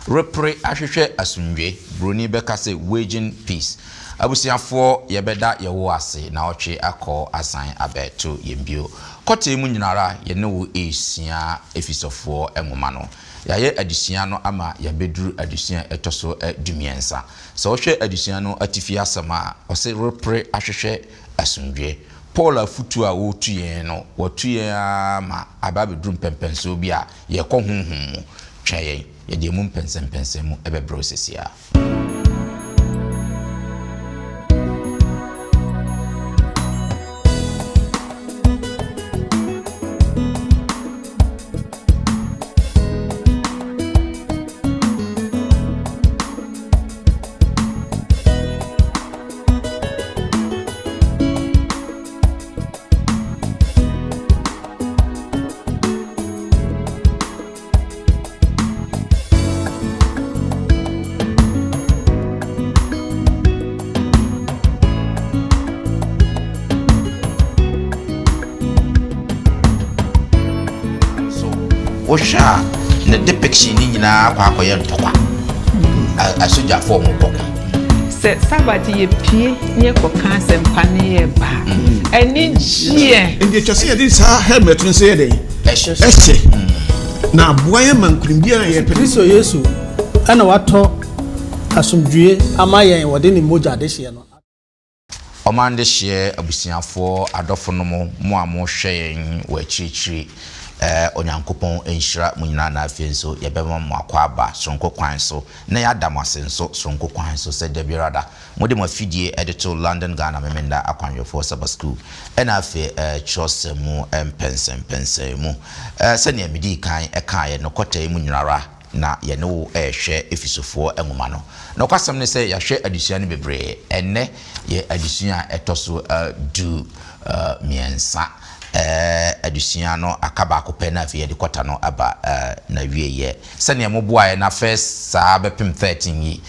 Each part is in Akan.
Repere ahwehwɛ asomdwoe, Buroni bɛka sɛ waging peace. Abusuafoɔ yɛbɛda Yehowa ase naawɔtwe akɔ asan abɛto yɛn bio. Kɔtee mu nyinara yɛne wo resua Efesofoɔ nwoma no. Yɛayɛ adesua no ama yɛabɛduru adesua a ɛtɔ so dumiɛnsa. Sɛ wohwɛ adesua no atifi asɛm a, ɔse repere ahwehwɛ asomdwoeɛ. Paul afotuo a ɔretu yɛn no, watu yɛn ara ma aba abɛduru mpɛnpɛnsoɔ bi a yɛkɔ honhom mu. Twɛn yɛn, yɛde emu mpɛnsɛmpɛnsɛn mu bɛbrɛ wo seesei ara. So wohwɛ a ne depiction ne nyinaa akɔ akɔyɛ ntɔkwa asogyafo a wɔkɔ ko. Sɛ Sabbath yɛ pie ne yɛ kɔ ka asɛmpa ne yɛ ba a, anigyeɛ. Nti ɛtwa sɛ yɛde saa helmet no nso yɛ dɛn? Ɛhyɛ. Na aboa yɛn ma nkonimdi a yɛpɛ. Kristo Yesu na watɔ asomdwoe ama yɛn, wɔde ne mogya dehyeɛ no. Ɔman dehyeɛ, abusuafoɔ, adɔfonom, mo a mohwɛ yɛn wɔ akyirikyiri, Onyankopɔn nhyira mo nyinaa na afei nso yɛbɛma mo akwaaba soronko kwan so na yɛada mo ase nso soronko kwan so sɛ da biara da mode mo afidie de to London Ghana Memenda Akwanhwɛfoɔ Saba Sukuu ɛna afei kyerɛwsɛm mu mpɛnsɛmpɛnsɛn mu. Sɛdeɛ medii kan kaeɛ no kɔta yi mu nyinara na yɛne wo rehwɛ Efesofoɔ nwoma no. Nokwasɛm ne sɛ yɛahwɛ adesua no bebree. Ɛnnɛ yɛ adesua a ɛtɔ so du mmiɛnsa. Adesua no aka baako pɛ na afei yɛde kɔta no aba n'awieeɛ. Sɛdeɛ moboaeɛ na first saa bɛpem 13 yi,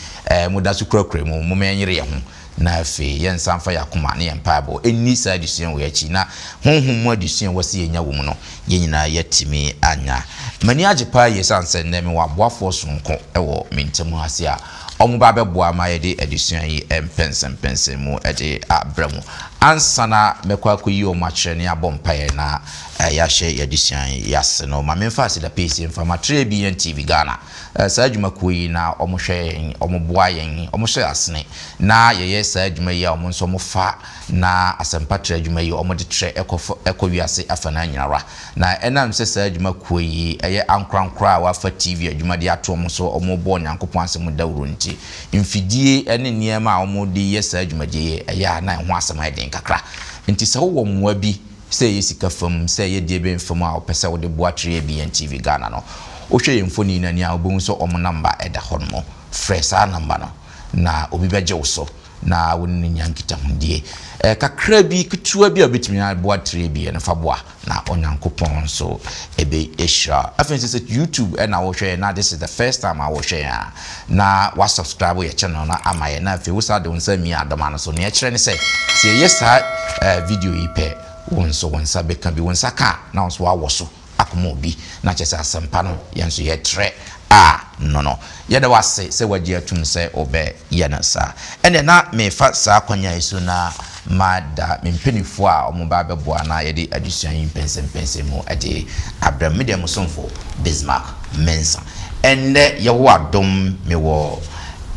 moda so kurakura mu, momma yɛnyere yɛn ho na afei yɛnsan mfa yɛn akoma ne yɛn mpaebɔ nni saa adesua wei akyi, na honhom mu adesua a ɛwɔ sɛ yɛnya wɔ mu no, yɛn nyinaa yɛatumi anya. M'ani agye paa yie ɛsiane sɛ nnɛ mewɔ aboafoɔ sononko wɔ me ntam ha sei a wɔba abɛboa ma yɛde adesua yi mpɛnsɛmpɛnsɛn mu de abrɛ mo. Ansa na mɛkɔ akɔyi wɔn akyerɛ na yɛabɔ mpaeɛ na yɛahyɛ yɛn adesua yi ase no, ma memfa aseda piesie mfa ma 3ABN TV Ghana. Saa adwumakuo yi na wɔhwɛ yɛn, wɔboa yɛn, wɔhyɛ yɛn asene na yɛyɛ saa adwuma yi a wɔn nso wɔfa na asɛmpa trɛ adwuma yi wɔde trɛ kɔ kɔ wiase afanaa nyinara. Na ɛnam sɛ saa adwuma kuo yi yɛ ankorankoro a wɔafa TV adwuma de ato wɔn so wɔrebɔ Onyankopɔn asɛm dawuro nti, mfidie ne nneɛma a wɔde yɛ saa dwumadie yi ɛyɛ a na ɛho asɛm ayɛ den kakra. Nti sɛ wowɔ mmoa bi sɛ ɛyɛ sika fam, sɛ ɛyɛ deɛbɛn fam a wopɛ sɛ wode boa 3ABN TV Ghana no, wohwɛ yɛn mfoni no ani a wobɛhu sɛ wɔn namba da hɔ nom. Frɛ saa namba no na obi bɛgye wo so na wo ne no nya nkitahodie. Eh, kakra bi, ketewa bi a wobɛtumi aboa tire bi, ɛno fa boa na Onyankopɔn nso ɛbɛhyira. Afei nso sɛ YouTube ɛna wohwɛ yɛn na this is the first time a wohwɛ yɛn a, na wa subscribe yɛ channel no ama yɛn na afei wo saa de wo nsa mia adɔma no so. Nea ɛkyerɛ ne sɛ, sɛ yɛyɛ saa eh, video yi pɛ, wo nso wo nsa bɛka bi, wo nsa ka a, na wo nso woawɔ so. akoma obi, na kyerɛ sɛ asɛmpa no yɛn nso yɛtrɛ a no no. Yɛda wo ase sɛ woagye atum sɛ wobɛyɛ no saa. Ɛnneɛ na mefa saa kwanya yi so na mada me mpanimfoɔ a wɔba abɛboa na yɛde adesua yi mpɛnsɛmpɛnsɛn mu de abrɛ mo. Me deɛ mo somfo Bismarck Mensah. Ɛnnɛ Yehowa dom mewɔ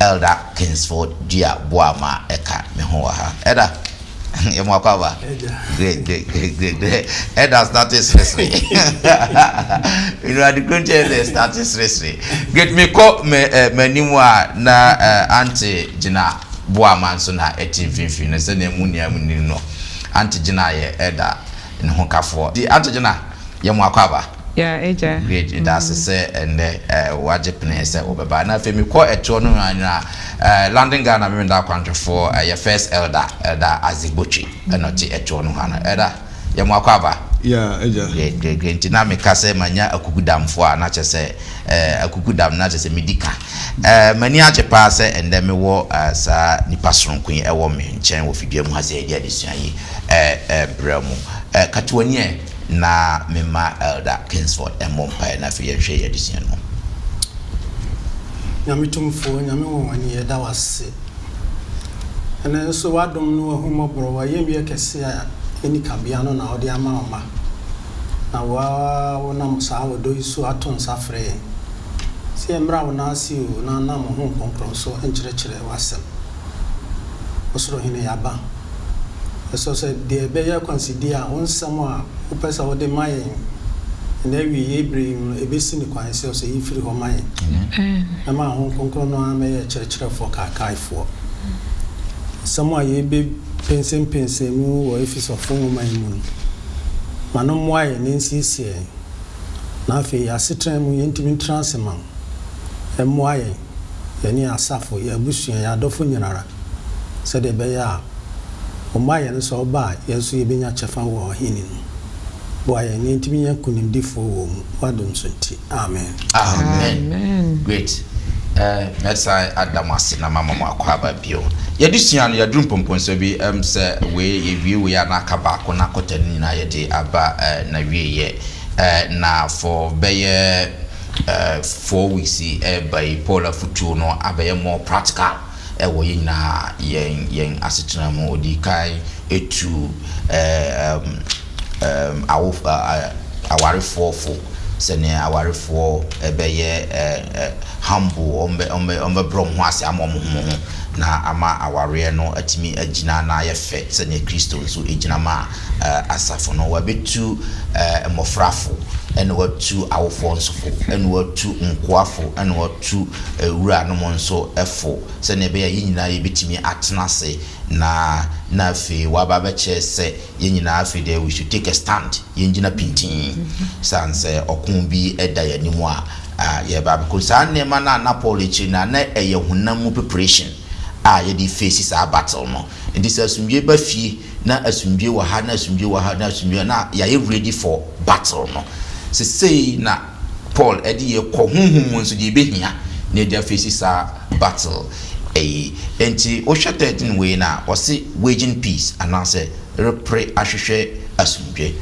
Elder Kingsford Dua Boamah ɛka me ho wɔ ha. Elder. Yɛ mo akwaaba. Great great great great great. Ɛda start seresere. Nnura de kuro nkyɛn sɛ start seresere. Great mekɔ mɛ ɛ m'anim a na ɛ ante gyina boama nso na ɛte mfimfini no sɛnea mu nua mu nim no. Ante gyina yɛ ɛda ne ho kafoɔ. Ante gyina yɛ mo akwaaba. Yeah, agya. Great, meda ase sɛ ɛnnɛ woagye pene sɛ wobɛba. Na afei mekɔ ɛtoɔ no nyinaa, eh, London Ghana Memenda Akwantwefoɔ, ɛyɛ First Elder, Elder Azigbotwe, ɛna ɔte ɛtoɔ no ha no. Elder, yɛ mo akɔ aba. Yeah, agya. Great, great, great. Nti na meka sɛ manya akukudamfoɔ a, na kyerɛ sɛ, eh, akukudam, na kyerɛ sɛ medi ka. Eh, m'ani agye paa sɛ ɛnnɛ mewɔ eh, saa nipa soronko yi ɛwɔ me nkyɛn wɔ fidua mu ha sɛ yɛde adesua yi eh, eh, brɛ mo. Eh, katoani ɛ. Na memma Elder Kingsford mmɔ mpaeɛ na afei yɛnhwɛ yɛn adesua no mu. Nyame Tumfoɔ, Nyame Nwonwani, yɛda wo ase. Ɛnnɛ nso w'adom ne w'ahummɔborɔ, w'ayamyɛ kɛse a ɛnni kabea no na wode ama wo mma. Na wo ara wonam saa ɔdɔ yi so ato nsa frɛ yɛn sɛ yɛmmra wo nan ase o, na nam wo Honhom Kronkron so nkyerɛkyerɛ w'asɛm. Ɔsoro Hene, yɛaba. Yɛsrɛ sɛ deɛ ɛbɛyɛ akwansideɛ a wo nsɛm a wopɛ sɛ wode ma yɛn ɛnnɛ awieeɛ berɛ yi mu no, ɛbɛsi no kwan sɛ sɛ yi firi hɔ ma yɛn. Na ma Honhom Kronkron no ara mmɛyɛ kyerɛkyerɛfoɔ kaakaefoɔ. Nsɛm a yɛbɛpɛnsɛmpɛnsɛn mu wɔ Efesofo nwoma yi mu no, ma no mmoa yɛn na ɛnsiesie yɛn, na afei yɛn asetena mu yɛntumi ntena ase ma wo. Ɛmmoa yɛn, yɛne yɛn asafo, yɛn abusua, yɛn adɔfo nyinara, sɛdeɛ ɛbɛyɛ a Wo mma yɛn nso ɔba a, yɛn nso yɛbɛnya kyɛfa wɔ Ɔhenni no mu. Boa yɛn na yɛntumi nyɛ nkonimdifoɔ wɔ wo mu, w'adom so nti. Amen. Amen. Great. Eh, mɛsan ada mo ase na mama mo akwaaba bio. Yɛde sua no, yɛaduru mpɔmpɔnsoɔ bi, ɛm sɛ wei, yɛwie wei a na aka baako na kɔta no nyinaa yɛde aba eh, n'awieeɛ. Eh, na for bɛyɛ eh, 4 weeks yi ɛreba yi, Paul afotuo no abɛyɛ more practical ɛwɔ yɛn nyinaa yɛn asetena mu. Ɔdi kan etu ɛɛ um, um, awo awarefoɔ fo sɛnea awarefoɔ ɛbɛyɛ humble, ɔmbɛbrɛ ɔmo ho ase ama ɔmo ho na ama awareɛ no atumi agyina na ayɛ fɛ sɛnea Kristo nso gyina ma asafo no. Wabɛtu mmɔfrafo, ɛna watu awofoɔ nso fo, ɛna watu nkoafo, ɛna watu wuranom nso fo, sɛnea ɛbɛyɛ a yɛn nyinaa yɛbɛtumi atena ase na afei waba abɛkyerɛ sɛ yɛn nyinaa afei deɛ, we should take a stand, yɛngyina pintin san sɛ ɔko bi da yɛn anim a yɛba abɛkɔ. Saa nneɛma no a na Paul akyiri no a na ɛyɛ honam mu preparation a yɛde face saa battle no. Nti sɛ asomdwe ba fie na asomdwe wɔ ha na asomdwe wɔ ha na asomdwe na yɛayɛ ready for battle no. Sesei na Paul ɛde yɛ kɔ honhom mu nso deɛ ɛbɛhia na yɛde aface saa battle ɛyi. Nti wohwɛ 13 wei no a, ɔse waging peace anaasɛ repere ahwehwɛ asomdwe.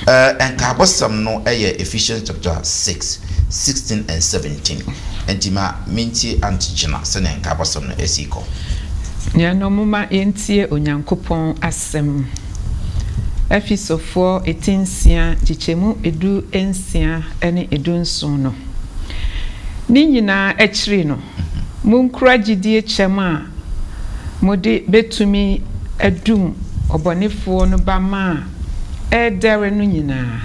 Nkaabɔsɛm no yɛ Ephesians chapter 6, 16 and 17. Nti ma mentie Auntie Gyina sɛnea nkaabɔsɛm no asi kɔ. Nuanom, momma yɛntie Onyankopɔn asɛm. Efesofoɔ 6 nkyekyɛmu 16 ne 17 no. Ne nyinaa akyiri no, munkura gyidie kyɛm a mode bɛtumi adum ɔbɔnefoɔ no bama a ɛredɛre no nyinaa.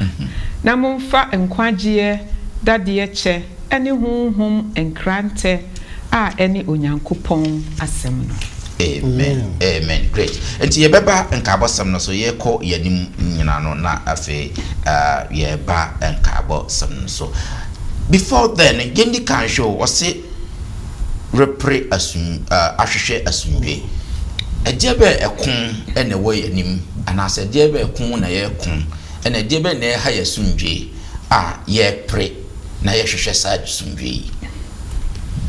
Na momfa nkwagyeɛ dadeɛ kyɛ ne honhom nkrantɛ a ɛne Onyankopɔn asɛm no. Amen, amen. Great. Nti yɛbɛba nkaabɔsɛm no so. Yɛkɔ yɛnim nyina no na afei yɛba nkaabɔsɛm no so. Before then, yɛndi kan hwɛ o, ɔse repere asum ahwehwɛ asomdwe. Ɛdeɛ bɛ ɛko ɛna ɛwɔ yɛn anim, anaasɛ ɛdeɛ bɛ ɛko na yɛreko, ɛna ɛdeɛ bɛ na ɛha yɛ asomdwe a yɛrepere na yɛhwehwɛ saa asomdwe yi?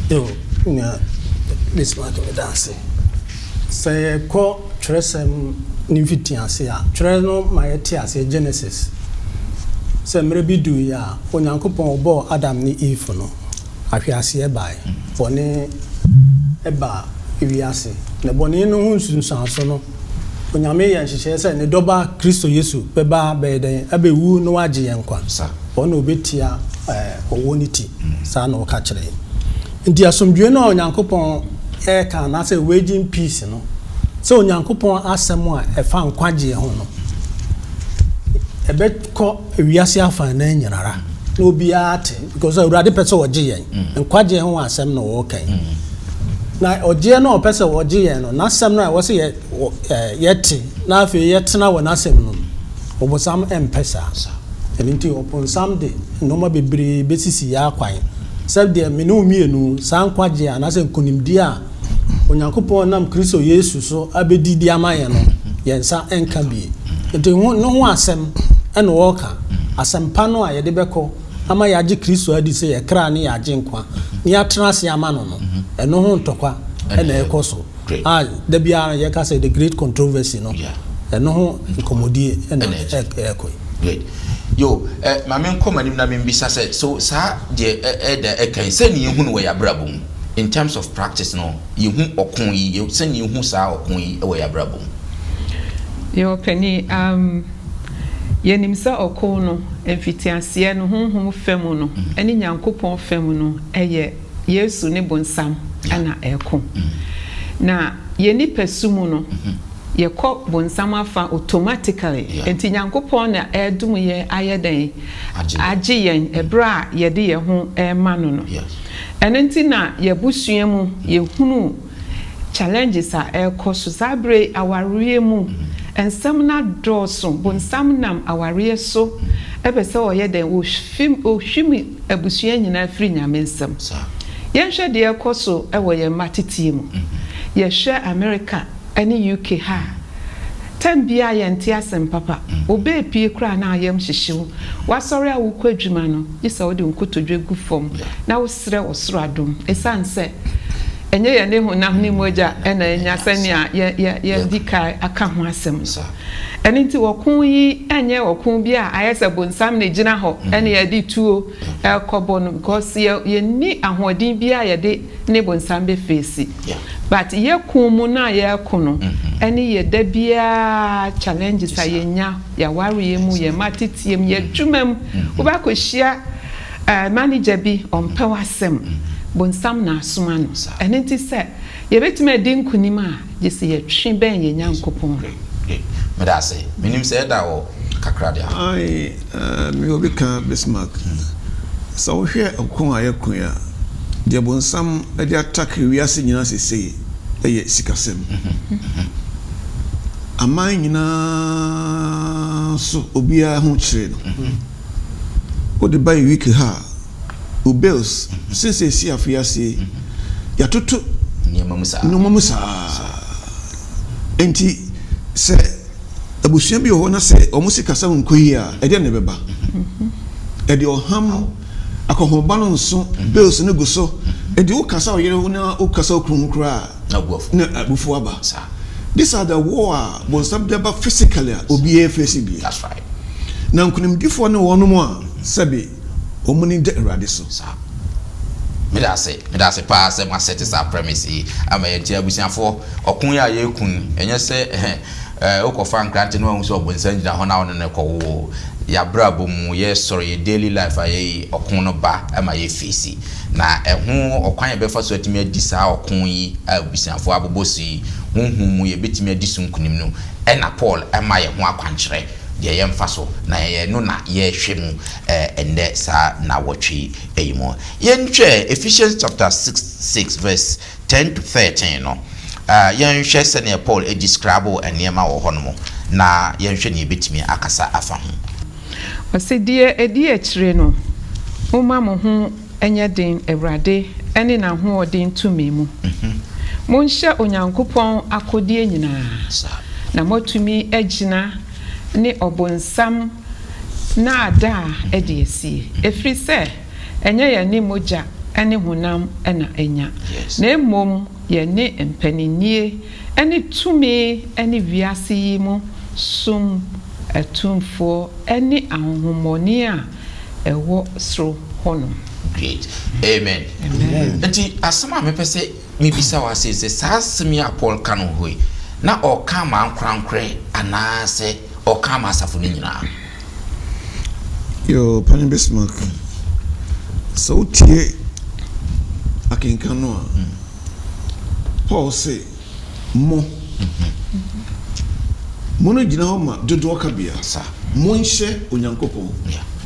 Yo, nua Bismarck, meda ase. Sɛ yɛkɔ twerɛsɛm ne mfitiase a, twerɛ no ma yɛte aseɛ, Genesis, sɛ mmerɛ bi duiɛ a Onyankopɔn ɔbɔɔ Adam ne Eve no, ahweaseɛ bae, bɔne ɛbaa wiase. Na bɔne no ho nsunsuanso no, Onyame yɛ nhyehyɛeɛ sɛ ne dɔba Kristo Yesu bɛba bɛyɛ dɛn? Abɛwu na wagye yɛn nkwa. Ɔno na ɔbɛtia ɔwɔ ne ti. Saa na ɔka kyerɛ yɛn. Nti asomdwoe no a Onyankopɔn ɛreka anaasɛ waging peace no, sɛ Onyankopɔn asɛm a ɛfa nkwagyeɛ ho no, ɛbɛkɔ wiase afanan nyinara na obiara te, because Awurade pɛ sɛ ɔgye yɛn. Nkwagyeɛ ho asɛm na ɔreka yi. Na ɔgyeɛ no a ɔpɛ sɛ ɔgye yɛn no, n'asɛm no a ɛwɔ sɛ yɛte na afei yɛtena wɔ n'asɛm no mu, ɔbonsam mpɛ saa. Ɛno nti ɔbonsam de nneɛma bebree bɛsisi yɛn akwan sɛ deɛ me ne wo mmienu saa nkwagyeɛ anaasɛ nkonimdie a Onyankopɔn nam Kristo Yesu so abɛdi de ama yɛn no, yɛn nsa nka bie. Nti ho no ho asɛm ɛna ɔreka, asɛmpa no a yɛde bɛkɔ ama yɛagye Kristo adi sɛ yɛ kra ne yɛagye nkwa na yɛatena ase ama no, ɛno ho ntɔkwa ɛna ɛkɔ so a da biara yɛka sɛ the great controversy no, ɛno ho nkɔmmɔdie ɛna ɛkɔ yi. Great. Yo, maame, nkɔ m'anim na membisa sɛ, so saa deɛ ɛda ɛka yi sɛ ne yɛhu no wɔ yɛ abrabɔ mu? In terms of practice no, yɛhu ɔko yi, sɛnea yɛhu saa ɔko yi wɔ yɛn abrabɔ mu. Yɛwɔ panin, yɛnim sɛ ɔko no mfitiaseɛ no, honhom fa mu no, ne Nyankopɔn fa mu no, ɛyɛ Yesu ne bonsam na ɛko. Na yɛn nipasu mu no, yɛkɔ bonsam afa automatically. Nti Nyankopɔn na ɛredom yɛn ayɛ dɛn? Agye yɛn ɛberɛ a yɛde yɛn ho rema no no. Ɛno nti na yɛabusua mu yɛhunu challenges a ɛrekɔ so saa berɛ yi awareɛ mu. Nsɛm no adɔɔso. Bonsam nam awareɛ so pɛ sɛ ɔyɛ dɛn? Ɔhwim abusua nyinaa firi Nyame nsam. Yɛnhwɛ deɛ ɛrekɔ so wɔ yɛn mma teteɛ mu. Yɛhwɛ America ne UK ha a, tɛm biara yɛnte asɛm papa. Wobɛɛpie koraa na ayam hyehye wo. Woasɔre a wokɔ adwuma no, gye sɛ wode wo nkotodwe gu fam na wosrɛ ɔsoro adom. Ɛsiane sɛ ɛnyɛ yɛne honam ne mogya na anya sɛnea yɛadi kan aka ho asɛm no. Ɛno nti ɔko yi nyɛ ɔko bi a ayɛ sɛ bonsam na ɛgyina hɔ na yɛde tuo rekɔbɔ no because yɛnni ahoɔden biara a yɛde ne bonsam bɛ face. But yɛ ko mu no a yɛreko no ɛne yɛ da biara challenges a yɛnya, yɛ awareɛ mu, yɛ mma teteɛ mu, yɛ adwuma mu. Wobɛakɔhyia manager bi, ɔmpɛ w'asɛm, bonsam na asoma no. Ɛno nti sɛ yɛbɛtumi adi nkonim a, gye sɛ yɛtwe bɛn yɛn Nyankopɔn no. Meda ase. Menim sɛ ɛda hɔ kakra de a. Ae, me obi ka Bismarck. Sɛ wohwɛ ɔko a yɛko yi a, deɛ bonsam de attack wiase nyinaa seesei yɛ sikasɛm. Aman nyinaa so obiara ho kyere no. Wode ba yɛ week ha a, wo bills since yɛsi afe yi ase yi, yɛatoto nneɛma mu saa. Nneɛma mu saa. Enti sɛ abusua bi wɔ hɔ na sɛ wɔn sikasɛm nkɔ yie a, ɛdeɛn na ɛbɛba? Ɛde ɔham, akɔnhoma no nso, bills no gu so. Enti wokasa wo yere ho na wokasa wo kunu ho koraa a, na abufuo aba. These are the war a bonsam de aba physically a obiara face bi. Na nkonimdifoɔ ne wɔnom a sɛbe wɔn ani da Awurade so. Meda ase, meda ase paa sɛ mo asɛte saa premise yi ama yɛn. Nti abusuafoɔ, ɔko yi a yɛreko yi, ɛnyɛ sɛ wokɔfa nkrante na wahu sɛ ɔbonsam gyina hɔ na wo ne no rekɔwo o. Yɛabrabɔ mu, yɛresɔre, yɛ daily life a yɛyi, ɔko no ba ma yɛ face. Na ɛho ɔkwan a yɛbɛfa so atumi adi saa ɔko yi a abusuafoɔ abobɔ so yi, honhom mu yɛbɛtumi adi so nkunim no, ɛna Paul ma yɛn ho akwankyerɛ, deɛ yɛmfa so, na ɛno na yɛrehwɛ mu ɛnnɛ saa nnawɔtwe yi mu. Yɛnhwɛ Ephesians chapter 6 verse 10 to 13 no, yɛnhwɛ sɛdeɛ Paul describe nneɛma wɔ hɔnom, na yɛnhwɛ nea yɛbɛtumi akasa afa ho. Ɔse, Deɛ ɛdi akyire no, momma mo ho nyɛ den Awurade ne n'ahoɔden tumi mu. Monhyɛ Onyankopɔn akodeɛ nyinaa, na moatumi agyina ne ɔbonsam nnaadaa adi asie, ɛfiri sɛ ɛnyɛ yɛne mogya ne honam na anya, na mmom yɛne mpaninnie ne tumi ne wiase yi mu sum atumfoɔ ne ahonhommɔne a ɛwɔ soro hɔnom. Great. Amen. Nti asɛm a mepɛ sɛ mebisa wo ase sɛ saa asɛm yi a Paul ka no hɔ yi, na ɔreka ama ankorankorɛ anaasɛ ɔreka ama asafo no nyinaa? Yoo, Panyin Bismarck, sɛ wotie akenkan no a, Paul se, Mo. Mo no gyina hɔ ma dodoɔ kabea. Monhyɛ Onyankopɔn.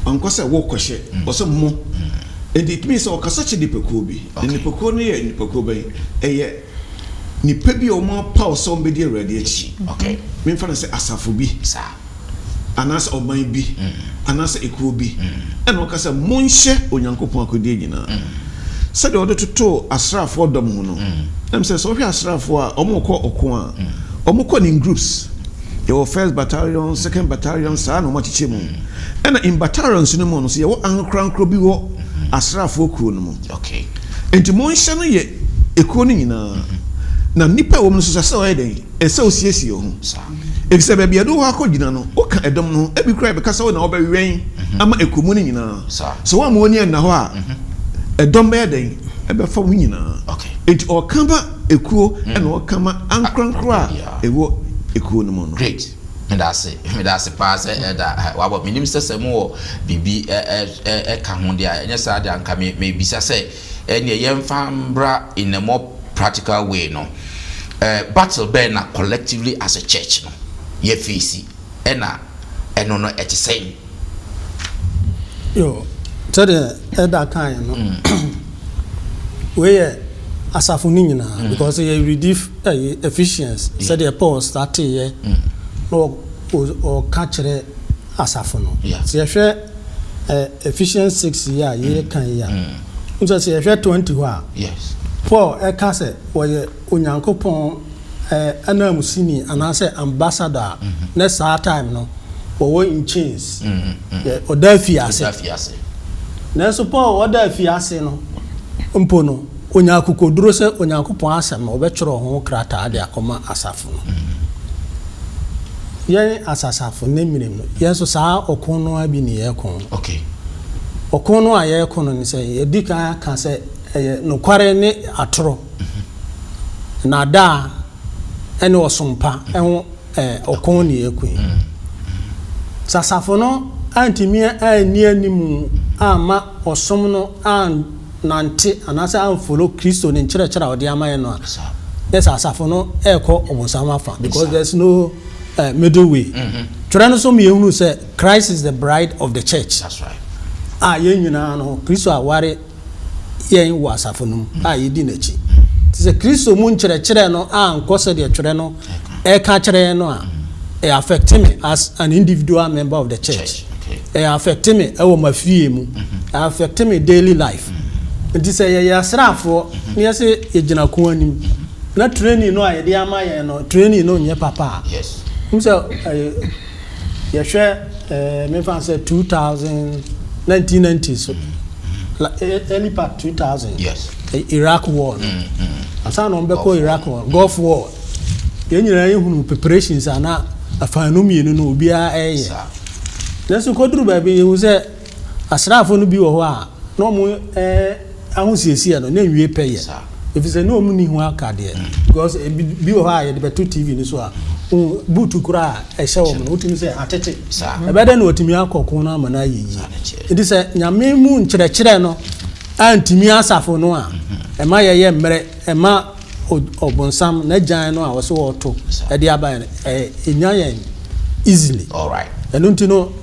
Wankɔ sɛ wo kɔhyɛ, ɔsɛ mo. Enti it means sɛ ɔkasa kyerɛ nipakuo bi. Na nipakuo no yɛ nipakuo bɛn? Ɛyɛ nipa bi a wɔapaw sɛ wɔbɛdi Awurade akyi. Memfa no sɛ asafo bi. Anaasɛ ɔman bi, anaasɛ ekuo bi, ɛna ɔka sɛ, Monhyɛ Onyankopɔn akodeɛ nyinaa. Sɛdeɛ ɔde totoo asraafoɔ dɔm ho no, ɛm sɛ, sɛ wohwɛ asraafoɔ a wɔrekɔ ɔko a, wɔkɔ no in groups. Yɛwɔ first battalion, second battalion, saa na wɔakyekyɛ mu. Ɛna in battalions no mu no, so yɛwɔ ankorankoro bi wɔ asraafoɔ kuo no mu. Enti monhyɛ no yɛ ekuo no nyinaa. Na nnipa a ɛwɔ mu no nso, sɛ wɔyɛ dɛn? Ɛsɛ sɛ wosiesie wo ho, efisɛ baabi a yɛde wo akɔgyina no, woka ɛdɔm no ho. Ebi koraa yɛbɛka sɛ wo na wobɛwɛn ama ekuo mu no nyinaa. Sɛ woamma w'ani anna hɔ a, ɛdɔm bɛyɛ dɛn? ɛbɛfa mo nyinaa. Enti ɔka ma ekuo ɛna ɔka ma ankorankoro a ɛwɔ ekuo no mu no. Great. Medase, medase paa sɛ ɛda wabɔ. Menim sɛ sɛ mowɔ biribi ɛka ho deɛ a, ɛnyɛ saa deɛ anka me mebisa sɛ ɛneɛ yɛmfa mbra in a more practical way no. Battle bɛn na collectively as a church no yɛ face, ɛna ɛno no ɛte sɛn? Yo, sɛdeɛ ɛda kaeɛ no, wei yɛ asafo no nyinaa because yɛ read ɛyɛ Ephesians sɛdeɛ Paul starteeɛ na ɔka kyerɛ asafo no. Sɛ yɛhwɛ Ephesians 6 yi a yɛreka yi a, nso sɛ yɛhwɛ 20 hɔ a, Paul ɛka sɛ wɔyɛ Onyankopɔn ananmusini anaasɛ ambassador a ne saa time no wɔwɔ in chains, ɔda afiase. Nanso Paul ɔda afiase no mpo no, onya akokoduro sɛ Onyankopɔn asɛm no ɔbɛtwerɛ ho krataa de akɔma asafo no. Yɛn asasafo ne mmerɛ no, yɛn nso saa ɔko no bi ne yɛko. Ɔko no a yɛreko no ne sɛ yɛdi kan aka sɛ ɛyɛ nokware ne atorɔ, naadaa ɛne ɔsompa ɛho ɔko ne yɛko yi. Sɛ asafo no antumi anni anim amma ɔsom no annante anaasɛ amfollow Kristo ne nkyerɛkyerɛ a ɔde ama yɛn no a, ne sɛ asafo no ɛrekɔ ɔbonsam afa because there is no middle way. Twerɛ no so mmiɛnhunu sɛ Christ is the bride of the church. That's right. A yɛn nyinaa no, Kristo aware yɛn wɔ asafo no mu a yɛdi n'akyi. Nti sɛ Kristo mu nkyerɛkyerɛ no ankɔ sɛdeɛ twerɛ no ɛka kyerɛ yɛn no a, ɛ affect me as an individual member of the church. Ɛ affect me ɛwɔ ma fie mu. Ɛ affect me daily life. Nti sɛ yɛyɛ asraafoɔ na yɛsɛ yɛgyina ko anim na training no a yɛde ama yɛn no, training no nyɛ papa a, n sɛ ɛyɛ yɛhwɛ mefa sɛ 2000, 1990 so, early part 2000, Iraq War no, ansa na wɔbɛkɔ Iraq War, Gulf War, yɛn nyinaa yɛhunu preparations a na afaanu mmienu no obiara ɛyɛ. Nanso kɔduru baabi, yɛhu sɛ asraafoɔ no bi wɔ hɔ a na wɔn ahosiesie no na nwie pɛ yɛ, ɛfiri sɛ na wɔn ni ho akadeɛ, because ebi bi wɔ hɔ a yɛde bɛto TV no so a, buutu koraa a ɛhyɛ wɔn no, wotumi sɛ atete. Ɛbɛyɛ dɛ na wɔtumi akɔ ko no ama no ayɛ yie? Nti sɛ Nyame mu nkyerɛkyerɛ no antumi asafo no a, ɛma yɛyɛ mmerɛ, ɛma ɔbonsam n'agyan no a wɔsɛ wɔto ɛde aba yɛn ɛɛ ɛnya yɛn easily. Ɛno nti no,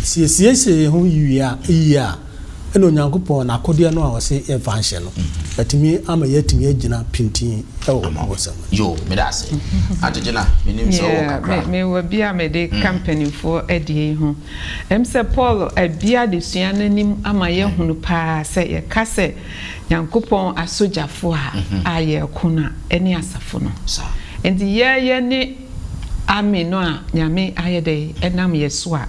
siesiesie yɛn ho yie a yie a, ɛna Onyankopɔn n'akodeɛ no a wɔsɛ yɛmfa nhyɛ no atumi ama yɛatumi agyina pintin ɛwɔ ɔbonsam. Yo, meda ase. Agyegyina, menim sɛ wowɔ kakra. Mewɔ bi a mede ka mpanimfoɔ adie yi ho. Sɛ Paul abia adesua n'anim ama yɛahunu paa sɛ yɛka sɛ Nyankopɔn asogyafoɔ a yɛreko no a, ɛne asafo no. Nti yɛyɛ ne army no a Nyame ayɛ dɛ ɛnam yɛ so a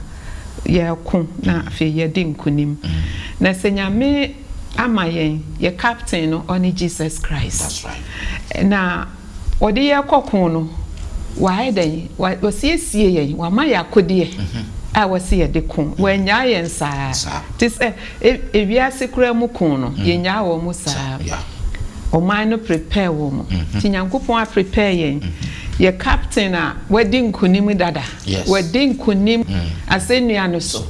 yɛreko na afei yɛde nkonim. Na sɛ Nyame ama yɛn yɛ captain no, ɔne Jesus Christ. That's right. Na wɔde yɛ kɔ ko no, wayɛ dɛn? Wasiesie yɛn, wama yɛ akodeɛ a wɔsi yɛde ko. Wɔanyaa yɛn saa. Te sɛ ewiase koraa mu ko no, yɛnyaa wɔn mu saa. Ɔman no prepare wɔn mu. Nti Nyankopɔn a prepare yɛn. Yɛ captain a wadi nkonim dada. Wadi nkonim asɛnnua no so.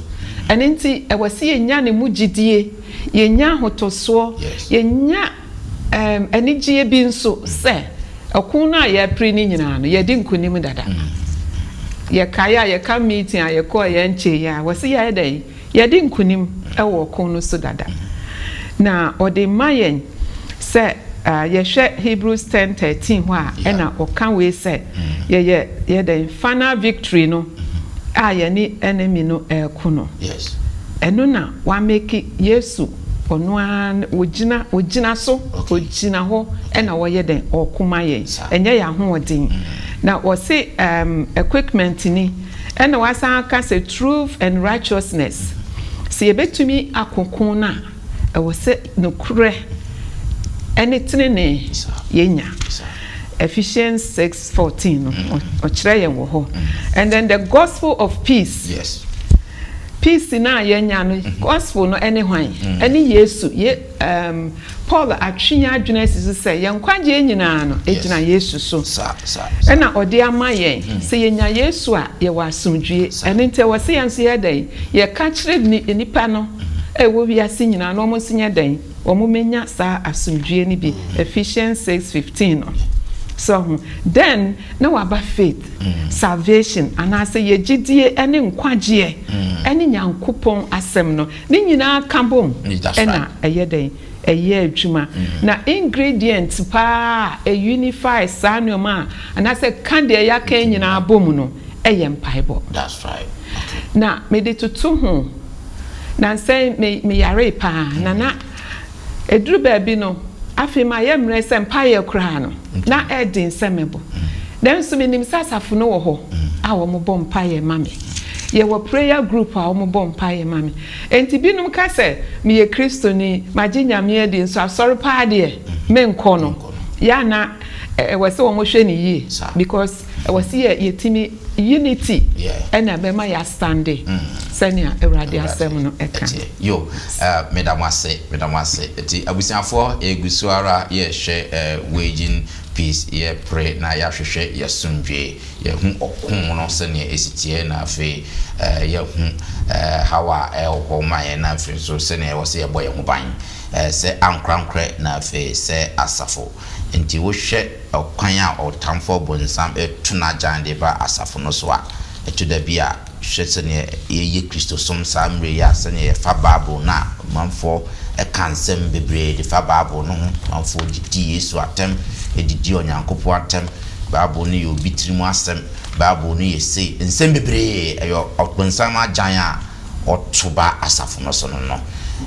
Ɛno nti ɛwɔ sɛ yɛnya ne mu gyidie, yɛnya ahotɔsoɔ, yɛnya anigyeɛ bi nso sɛ ɛko no a yɛpere no nyinaa no, yɛde nkonim dada. Yɛkae a yɛka meeting a yɛkɔɔ yɛn nkyɛn yi a, wɔsi yɛayɛ dɛn? Yɛde nkonim wɔ ɔko no so dada. Na ɔde ma yɛn sɛ yɛhwɛ Hebrews 10:13 hɔ a, ɛna ɔka wei sɛ yɛyɛ yɛ dɛn? Final victory no a yɛne enemy no ɛreko no. Ɛno na wamake Yesu ɔno ara ogyina so, ogyina hɔ ɛna wɔyɛ dɛn? Ɔko ma yɛn. Ɛnyɛ yɛn ahoɔden. Na wɔse equipment ni, ɛna wasan aka sɛ truth and righteousness. Sɛ yɛbɛtumi akoko no a, ɛwɔ sɛ nokorɛ ɛne tenene yɛnya. Ephesians 6:14 no, ɔkyerɛ yɛn wɔ hɔ. And then the gospel of peace. Peace no a yɛanya no, gospel no ɛne hwan? Ɛne Yesu. Ye, um, Paul atwe yɛn adwene asi so sɛ yɛn nkwagyeɛ nyinaa no, ɛgyina Yesu so. Ɛna ɔde ama yɛn. Sɛ yɛnya Yesu a, yɛwɔ asomdwie. Ɛno nti ɛwɔ sɛ yɛn nso yɛyɛ dɛn? Yɛka kyerɛ nnipa no a ɛwɔ wiase nyinaa na wɔn nso nyɛ dɛn? Wɔmmɛnya saa asomdwie no bi. Ephesians 6:15 no. So ho. Then, na waba faith, salvation, anaasɛ yɛ gyidie ne nkwagyeɛ ne Nyankopɔn asɛm no. Ne nyinaa ka bom na ɛyɛ dɛn? Ɛyɛ adwuma. Na ingredient paa a ɛ-unify saa nneɛma a, anaasɛ ɛka deɛ yɛaka yi nyinaa bom no yɛ mpaebɔ. Na mede toto ho, nansa yi me meyaree paa, na na ɛduru baabi no, afei mayɛ mmerɛ sɛ mpaeɛ koraa no, na ɛyɛ den sɛ mɛbɔ. Nanso menim sɛ asafo no wɔ hɔ a wɔbɔ mpaeɛ ma me. Yɛwɔ prayer group a wɔbɔ mpaeɛ ma me. Enti binom ka sɛ meyɛ Kristoni, magye Nyame adi, nso asɔre paa deɛ menkɔ no. Yɛ a na ɛwɔ sɛ wɔhwɛ no yie because ɛwɔ sɛ yɛ yɛtumi unity ɛna ɛbɛma yɛ astande sɛnea Awurade asɛm no ɛka. Yo, meda mo ase, meda mo ase. Eti abusuafoɔ yɛgu so ara yɛrehwɛ waging peace, yɛrepere na yɛahwehwɛ yɛasomdwoe. Yɛahu ɔko no sɛnea esi teɛ, na afei yɛahu haw a ɛwɔ hɔ ma yɛn, na afei nso sɛnea ɛwɔ sɛ yɛbɔ yɛn ho ban sɛ ankorankorɛ na afei sɛ asafo. Enti wohwɛ ɔkwan a ɔtamfo Ɔbonsam to n'agyan de ba asafo no so a, ɛtɔ da bi a, hwɛ sɛnea yɛyɛ Kristosom saa mmerɛ yi a, sɛnea yɛfa Bible no a, amanfoɔ ka nsɛm bebree de fa Bible no ho, amanfoɔ didi Yesu atɛm, didi Onyankopɔn atɛm, Bible no yɛ obi tirim asɛm, Bible no yɛ sei, nsɛm bebree, ɛyɛ ɔbonsam agyan a ɔto ba asafo no so no no.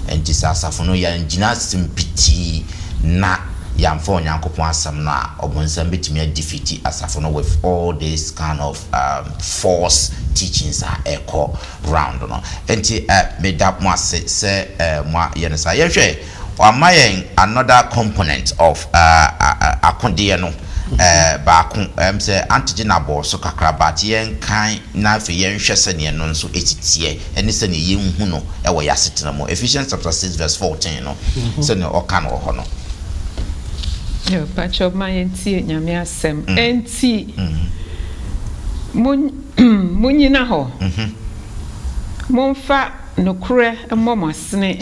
Enti sɛ asafo no yɛangyina asɛm pitii na yɛamfa Onyankopɔn asɛm no a, ɔbonsam bɛtumi adefiti asafo no with all this kind of um, false teachings a ɛkɔ round no. Enti uh, meda mo ase sɛ uh, mo ayɛ no saa. Yɛhwɛ, wama yɛn another component of uh, akodeɛ no baako sɛ antigye na abɔɔ so kakra, but yɛnkan na afei yɛnhwɛ sɛneɛ no nso ɛsi teɛ ɛne sɛneɛ yɛnhu no ɛwɔ yɛn asetena mu. Ephesians chapter 6 verse 14 no, sɛneɛ ɔka no wɔ hɔ no. Yo, pakyɛ ma yɛntie Nyame asɛm. Enti monyina hɔ, momfa nokorɛ mmɔ mo asene,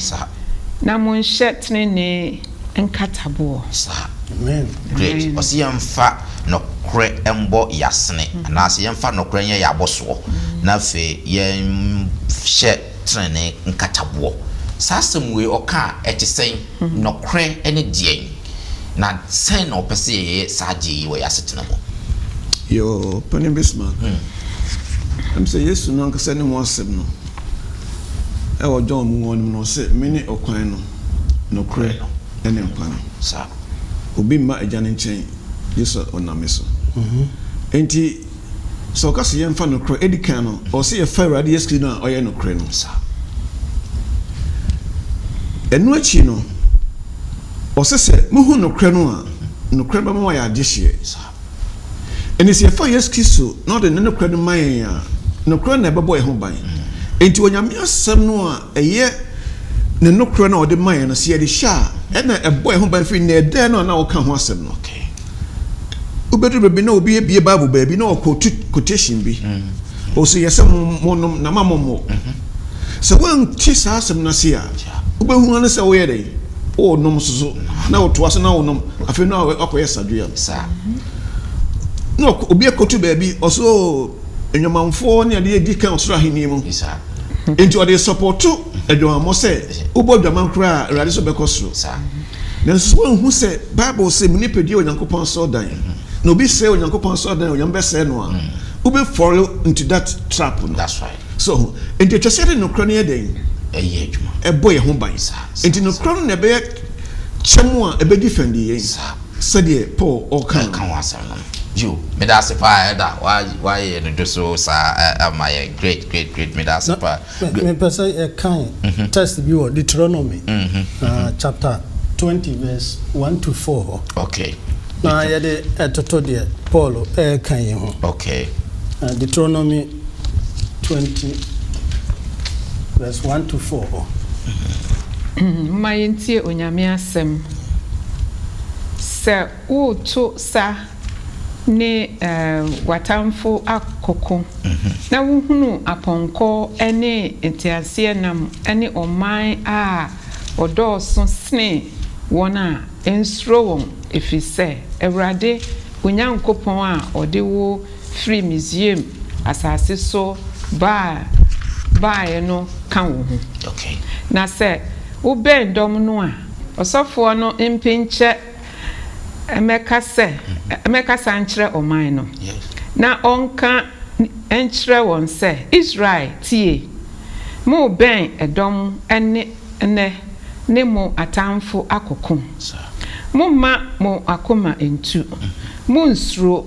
na monhyɛ tenenee nkataboɔ. Saa. Amen. Great. Ɔsi yɛmfa nokorɛ mbɔ yasene anaasɛ yɛmfa nokorɛ nyɛ yɛ abɔsoɔ na afei yɛnhyɛ tenenee nkataboɔ. Saa asɛm wei ɔka a, ɛte sɛn? Nokorɛ ne deɛn? Na sɛn na ɔpɛ sɛ yɛyɛ saa adeɛ yi wɔ yɛ asetena mu? Yoo, Panin Bismarck. Ɛm sɛ Yesu no ankasa ne ho asɛm no ɛwɔ John mu hɔ no mu no, ɔsɛ, "Mene ɔkwan no, nokorɛ ne nkwa no. Obi mma Agya no nkyɛn gye sɛ ɔnam me so." Enti sɛ ɔka sɛ yɛmfa nokorɛ, ɛdi kan no, ɔwɔ sɛ yɛfa Awurade Yesu Kristo no a ɔyɛ nokorɛ no. Ɛno akyi no, ɔsɛ sɛ muhu nokorɛ no a, nokorɛ bɛma wɔayɛ adehyeɛ. Ɛnti sɛ yɛfa Yesu Kristo na ɔde ne nokorɛ no ma yɛn a, nokorɛ na ɛbɛbɔ yɛn ho ban. Enti Onyame asɛm no a ɛyɛ ne nokorɛ no a ɔde ma yɛn no, sɛ yɛde hyɛ a, ɛna ɛbɔ yɛn ho ban firi nnɛɛdɛɛ no a na ɔka ho asɛm no. Wobɛduru baabi na obi abie Bible baabi na ɔkɔtu quotation bi. Ɔsɛ yɛ sɛ monom na ma mommɔ. Sɛ woante saa asɛm no ase a, wobɛhu ano sɛ woyɛ dɛn? Wonom soso na wotoa so na wonom. Afei na wakɔyɛ sadwea. Na obi akɔtu baabi ɔsɛ o nnwamanfoɔ ne adeɛ di kan ɔsoro ahenni mu. Nti ɔde sɔpɔto adwamammɔ sɛ wobɔ adwaman koraa a, Awurade sɛ wobɛkɔ soro. Nanso sɛ woanhu sɛ Bible sɛ mu nipadua yɛ Onyankopɔn asɔredan, na obi sɛe Onyankopɔn asɔredan a, Onyame bɛsɛe no a, wobɛ fall into that trap no. So, nti ɛtwa sɛ yɛde nokorɛ no yɛ dɛn? Ɛyɛ adwuma. Ɛbɔ yɛn ho ban. Nti nokorɛ no na ɛbɛyɛ kyɛm a ɛbɛ defend yɛn sɛdeɛ Paul ɔka no. Ɛka ho asɛm no. Yo, meda ase paa, Elder, wayɛ no do so saa ama yɛn. Great, great, great, meda ase paa. Mepɛ sɛ yɛkan text bi wɔ Deuteronomy chapter 20 verse 1 to 4 hɔ. Na yɛde ɛtoto deɛ Paul ɛreka yi ho. Deuteronomy 20. Verse 1 to 4 hɔ. Momma yɛntie Onyame asɛm. Sɛ woreto sa ne w'atamfo akɔko, na wohunu apɔnkɔ ne nteaseɛnam ne ɔman a wɔdɔɔso sene wɔn a, nsuro wɔn, ɛfiri sɛ Awurade wo Nyankopɔn a ɔde wo firi Misraim asase so baeɛ no ka wo ho. Na sɛ wobɛn dɔm no a, ɔsɔfoɔ no mpinkyɛ mmɛkasa nkyerɛ ɔman no, na ɔnka nkyerɛ wɔn sɛ, 'Israel, tie! Morebɛn ɛdɔm nnɛ ne mo atamfo akɔko. Momma mo akoma nntu, monnsuro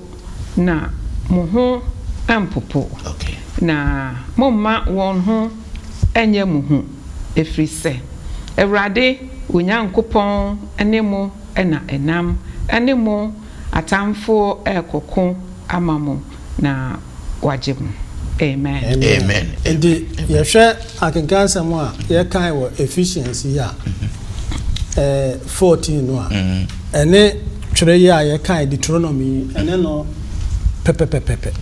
na mo ho mmpopo, na momma wɔn ho nnyɛ mo hu, ɛfiri sɛ Awurade wo Nyankopɔn ne mo na ɛnam ne mo atamfoɔ rekɔko ama mo na wagye mo. Amen. Amen. Enti yɛhwɛ akenkan nsɛm a yɛkae wɔ Ephesians yi a, 14 no a, ɛne twerɛ yi a yɛkae Deuteronomy yi, ɛne no pɛpɛpɛpɛpɛ.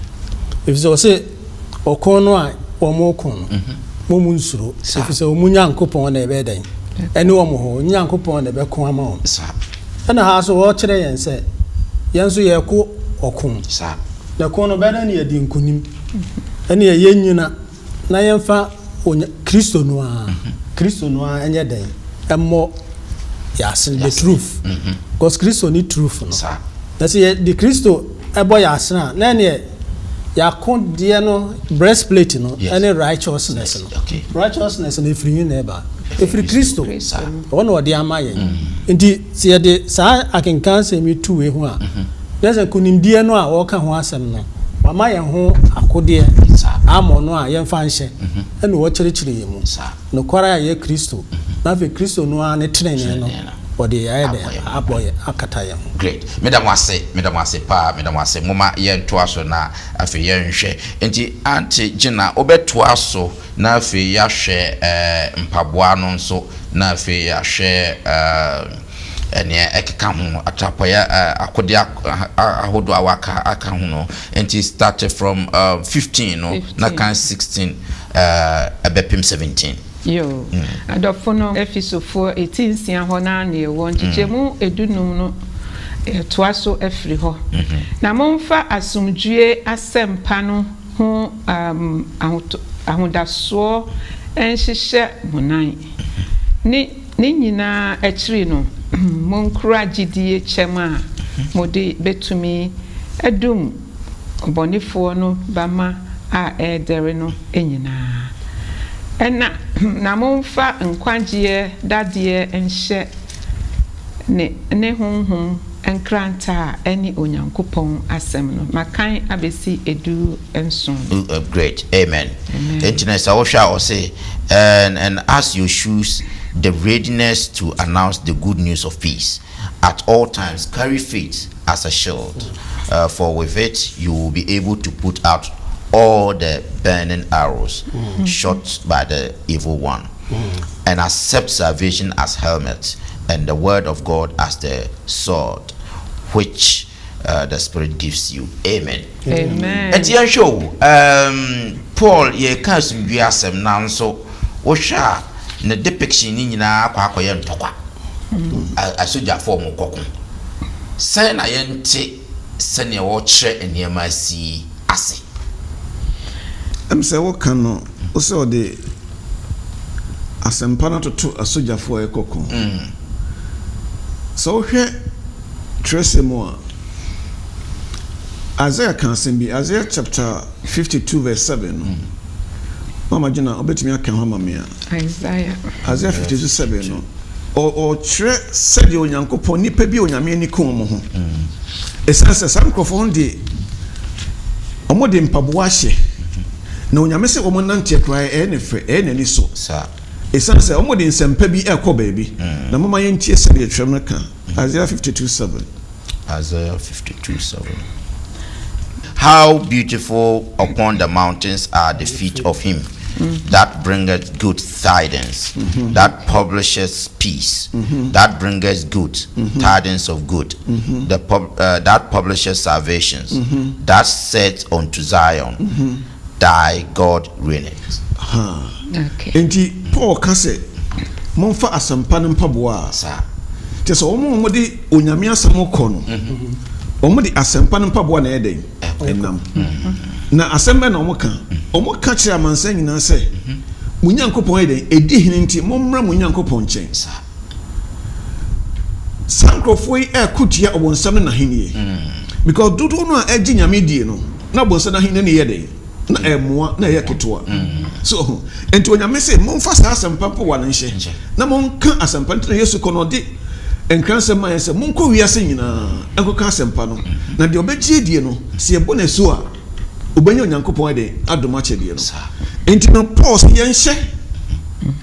Efisɛ ɔse ɔko no a wɔreko no, mo mu nsuro, efisɛ wɔn Nyankopɔn na ɛbɛyɛ dɛn? Ɛne wɔn hɔ, wɔn Nyankopɔn na ɛbɛko ama wɔn. Ɛna ha nso wɔrekyerɛ yɛn sɛ yɛn nso yɛreko ɔko. Na ko no bɛyɛ dɛn na yɛadi nkonim? Ɛnneɛ yɛnnyina na yɛmfa onya Kristo no ara, Kristo no ara nyɛ dɛn? Ɛmmɔ yɛn asene, the truth. Because Kristo ne truth no. Na sɛ yɛde Kristo bɔ yɛn asene a, na ɛneɛ yɛakodeɛ no, breastplate no, ɛne righteousness no. Righteousness no ɛfiri he na ɛba? Ɛfiri Kristo. Ɔno na ɔde ama yɛn. Nti sɛ yɛde saa akenkan asɛm yi to wei ho a, na sɛ nkonimdie no a wɔreka ho asɛm no, wama yɛn ho akodeɛ, armor no a yɛmfa nhyɛ, ɛna ɔkyerɛkyerɛ yɛn mu. Nokware a ɛyɛ Kristo, na afei Kristo no ara ne tenenee no, ɔde ayɛ dɛn? Abɔ yɛn, akata yɛn ho. Great. Meda mo ase, meda mo ase paa, meda mo ase. Momma yɛntoa so na afei yɛnhwɛ. Nti Auntie Gina, wobɛtoa so na afei yɛahwɛ eh, mpaboa no nso, na afei yɛahwɛ eh, nea ɛkeka ho, atrapɔeɛ akodeɛ ahodoɔ a waka aka ho no. Nti start from 15 no na kan 16 ɛbɛpem 17. Yoo, adɔfo no, Efesofoɔ eti nsia hɔ no ara na yɛwɔ, nkyekyɛmu edunum no yɛtoa so afiri hɔ. Na momfa asomdwoeɛ asɛmpa no ho ahodasoɔ nhyehyɛ mo nan, ne Ne nyinaa akyiri no, monkura gyidie kyɛm a mode bɛtumi adum ɔbɔnefoɔ no bamma a ɛredɛre no nyinaa. Ɛna na momfa nkwagyeɛ dadeɛ nhyɛ ne ne Honhom nkrantɛ a ɛne Onyankopɔn asɛm no. Makan abɛsi edu-nson. Great. Amen. Enti no sɛ wohwɛ a ɔse, and, and as your shoes the readiness to announce the good news of peace. At all times carry faith as a shield, for with it you will be able to put out all the burning arrows shot by the evil one, and accept salvation as helmet and the word of God as the sword which the spirit gives you. Amen. Amen. Enti yɛnhwɛ o, um, Paul yɛka asomdwie asɛm nanso wohwɛ a ne depiction ne nyinaa akɔ akɔyɛ ntɔkwa. Asogyafoɔ ɔmo kɔko. Sɛn na yɛnte sɛnea wɔkyerɛ nneɛma asi ase? Ɛm sɛ woka no, wo sɛ ɔde asɛmpa no atoto asogyafoɔ a ɛkɔ ko. Sɛ wohwɛ twerɛsɛm mu a, Isaiah ka asɛm bi, Isaiah chapter 52 verse 7 no. Mama Gyina, wobɛtumi aka ho ama me a? Isaiah. Isaiah 52 7 no, ɔkyerɛ sɛdeɛ Onyankopɔn, nnipa bi a Onyame ani ku wɔn ho. Ɛsiane sɛ saa nkurɔfoɔ no de, wɔn de mpaboa ahyɛ, na Onyame sɛ wɔn nanteɛ koraa ɛyɛ ne fɛ, ɛyɛ n'ani so. Ɛsiane sɛ wɔn de nsɛmpa bi ɛrekɔ baabi, na momma yɛntie sɛdeɛ twerɛ no ka. Isaiah 52 7. Isaiah 52 7. How beautiful upon the mountains are the feet of him. that bringeth good tidings, that publisheth peace, that bringeth good tidings of good, the pub, that publisheth salvations, that saith unto Zion, Thy God reigneth. Okay. Enti Paul ka sɛ, Momfa asɛmpa no mpaboa a. Saa. Kyerɛ sɛ wɔn a wɔde Onyame asɛm kɔ no, wɔde asɛmpa no mpaboa na ɛyɛ dɛn? Ɛnam. Na asɛm bɛn na wɔka? Wɔka kyerɛ amansan nyinaa sɛ, Mo Nyankopɔn yɛ dɛn? Ɛdi hene nti, mommra mo Nyankopɔn nkyɛn. Saa. Saa nkurɔfoɔ yi ɛreko tia ɔbonsam ne n'ahennie. Because dodoɔ no a ɛgye Nyame die no, na ɔbonsam n'ahennie no yɛ dɛn? Na ɛmmoa, na ɛyɛ ketewa. So ho. Nti Onyame se, momfa saa asɛmpa mpaboa no nhyɛ, na monka asɛmpa no. Nti na Yesu kɔ no, ɔde nkransɛm maa yɛn sɛ, monkɔ wiase nyinaa nkɔka asɛmpa no, na deɛ ɔbɛgye adie no, sɛ yɛbɔ no asu a, ɔbɛnya Onyankopɔn ɛdɛn? Adom akyɛdeɛ no. Nti no, Paul se yɛnhyɛ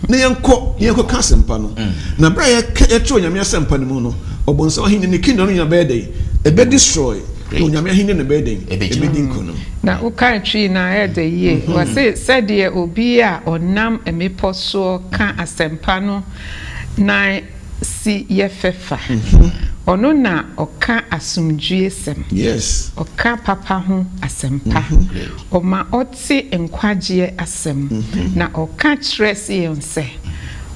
na yɛnkɔ na yɛnkɔka asɛmpa no. Na berɛ a yɛka yɛtrɛ Onyame asɛmpa no mu no, ɔbonsam ahenni ne kingdom no nyinaa bɛyɛ dɛn? Ɛbɛ destroy. Na Onyame ahenni no bɛyɛ dɛn? Ɛbɛdi nkonim. Na wokae Twi no a, ɛyɛ dɛ yie. Wɔse sɛdeɛ obi a ɔnam mmepɔ soɔ ka asɛmpa no nan si yɛ fɛ fa. Ɔno na ɔka asomdwoeɛsɛm. Ɔka papa ho asɛmpa. Ɔma ɔte nkwagyeɛ asɛm. Na ɔka kyerɛ Sion sɛ,